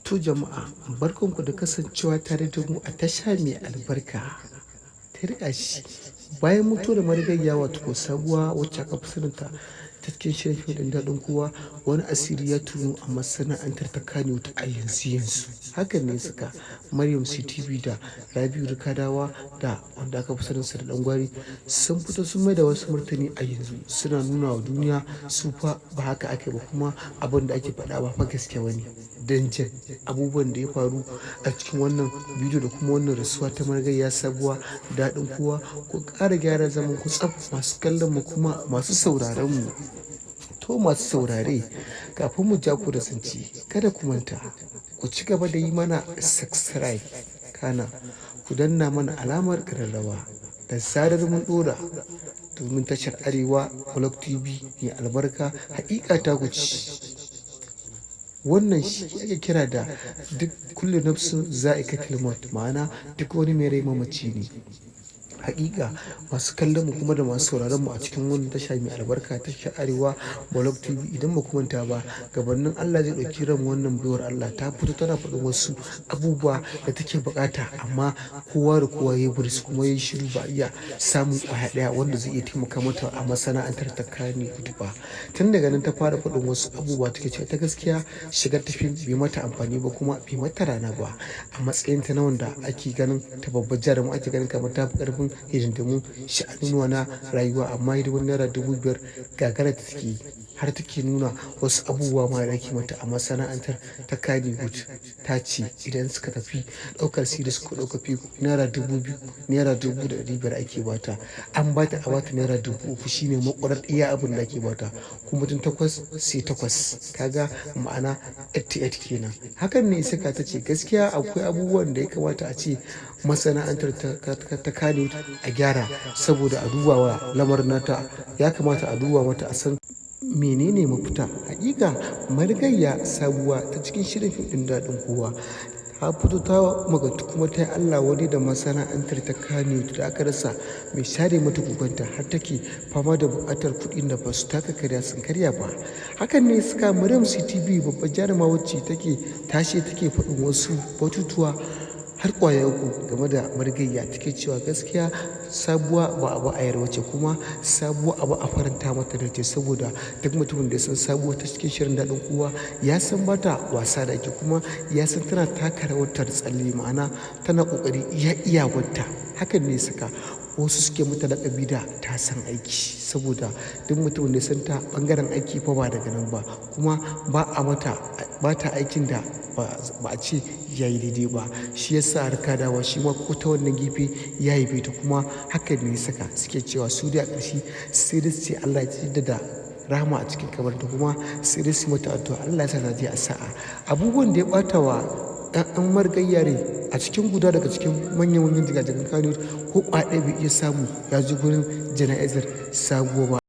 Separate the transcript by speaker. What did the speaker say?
Speaker 1: To jama'a, barkanku da kasancewa tare da mu a tasha mai albarka. Ta riƙa shi bayan mutuwar marigayya, wato Sabuwa, wacce aka fi saninta ta cikin shirin fim ɗin Daɗin Kowa, wani asiri ya tunu a masana'antar ta Kannywood a yanzu yanzu. Hakan ne suka Maryam CTV da Rabi'u Rikadawa da wanda aka fi saninsa da Ɗan Gwari sun fito sun mai da wasu martani a yanzu, suna nuna wa duniya su fa ba haka ake ba, kuma abin da ake faɗa ba fa gaske ba ne. Don jin abubuwan da ya faru a cikin wannan bidiyo da kuma wannan rasuwa ta marigayya Sabuwa Daɗin Kowa, ku ƙara gyara zaman ku tsaf, masu kallon mu kuma masu sauraron mu. To masu saurare, kafin mu ja ku da zance, kada ku manta ku ci gaba da yi mana subscribe, kana ku danna mana alamar ƙararrawa da zarar mun ɗora, domin tashar Arewa Blog TV mai albarka haƙiƙa ta ku ci. Wannan shi ake kira da duk kullu nafsin za'iqatul maut, ma'ana duk wani mai rai mamaci ne. Haƙiƙa masu kallon mu kuma da masu sauraron mu a cikin wannan tasha mai albarka, tashar Arewa Blog TV, idan ba ku manta ba, gabanin Allah zai ɗauki ran wannan baiwar Allah, ta fito tana faɗin wasu abubuwa da take buƙata, amma kowa da kowa ya yi kuma ya yi shiru, ba iya samun ƙwaya ɗaya wanda zai iya taimaka mata a masana'antar ta Kannywood ba. Tun daga nan ta fara faɗin wasu abubuwa, take cewa ta gaskiya shigar ta fim bai mata amfani ba kuma bai mata rana ba, a matsayin ta na wanda ake ganin ta babbar jaruma, ake ganin kamar ta fi ƙarfin hidindimun sha'anunuwa na rayuwa, amma hidimar naira 5,000 gagara ta take, har take nuna wasu abubuwa ma da ake mata a masana'antar ta Kannywood. Ta ce idan suka tafi ɗaukar series ko ɗaukar fim, naira 2,000, naira 1,500 ake bata. An bata a bata naira 3,000, shine maƙurar iya abin da ake bata, kuma tun takwas sai takwas, kaga ma'ana 88 kenan. Hakan ne saka ta ce gaskiya akwai abubuwan da ya kamata a ce masana'antar ta Kannywood a gyara, saboda a duba wa lamarin nata, ya kamata a duba mata a san menene mafita. Hakika marigayya Sabuwa ta cikin shirin fim ɗin Daɗin Kowa ta fito ta magantu kuma ta yi Allah wani da masana'antar ta Kannywood da aka rasa mai share mata kukanta, har take fama da buƙatar kuɗin da ba su taka karya sun karya ba. Hakan ne suka Maryam CTV, babbar jaruma wacce take tashe, take faɗin wasu batutuwa har ƙwaya uku game da marigayya. Take cewa gaskiya Sabuwa ba abu a yarwace, kuma Sabuwa abu a faranta mata da ce, saboda duk mutumin da ya san Sabuwa ta cikin shirin Daɗin Kowa ya san bata wasa da ake, kuma ya san tana taka rawar tsalle, ma'ana tana ƙoƙari iya iyawarta. Hakan ne saka wasu suke mata laƙabi da ta san aiki, saboda duk mutumin da ya san ta ɓangaren aiki fa ba daga nan ba, kuma ba a mata ba ta aikin da ba a ce ya yi daidai ba. Shi ya sa Rikadawa shi ma ko ta wannan gefe ya yabe ta, kuma hakan ne saka suke cewa su dai a ƙarshe sai dai su ce Allah ya jaddada rahama a cikin kabarinta, kuma sai dai su mata addu'a Allah ya sa ta je a sa'a. Abubuwan da ya ɓata wa ɗan marigayya rai a cikin guda daga cikin manyan manyan jigajigan Kannywood, ko ƙwaya ɗaya bai iya samu ya je gurin jana'izar Sabuwa ba.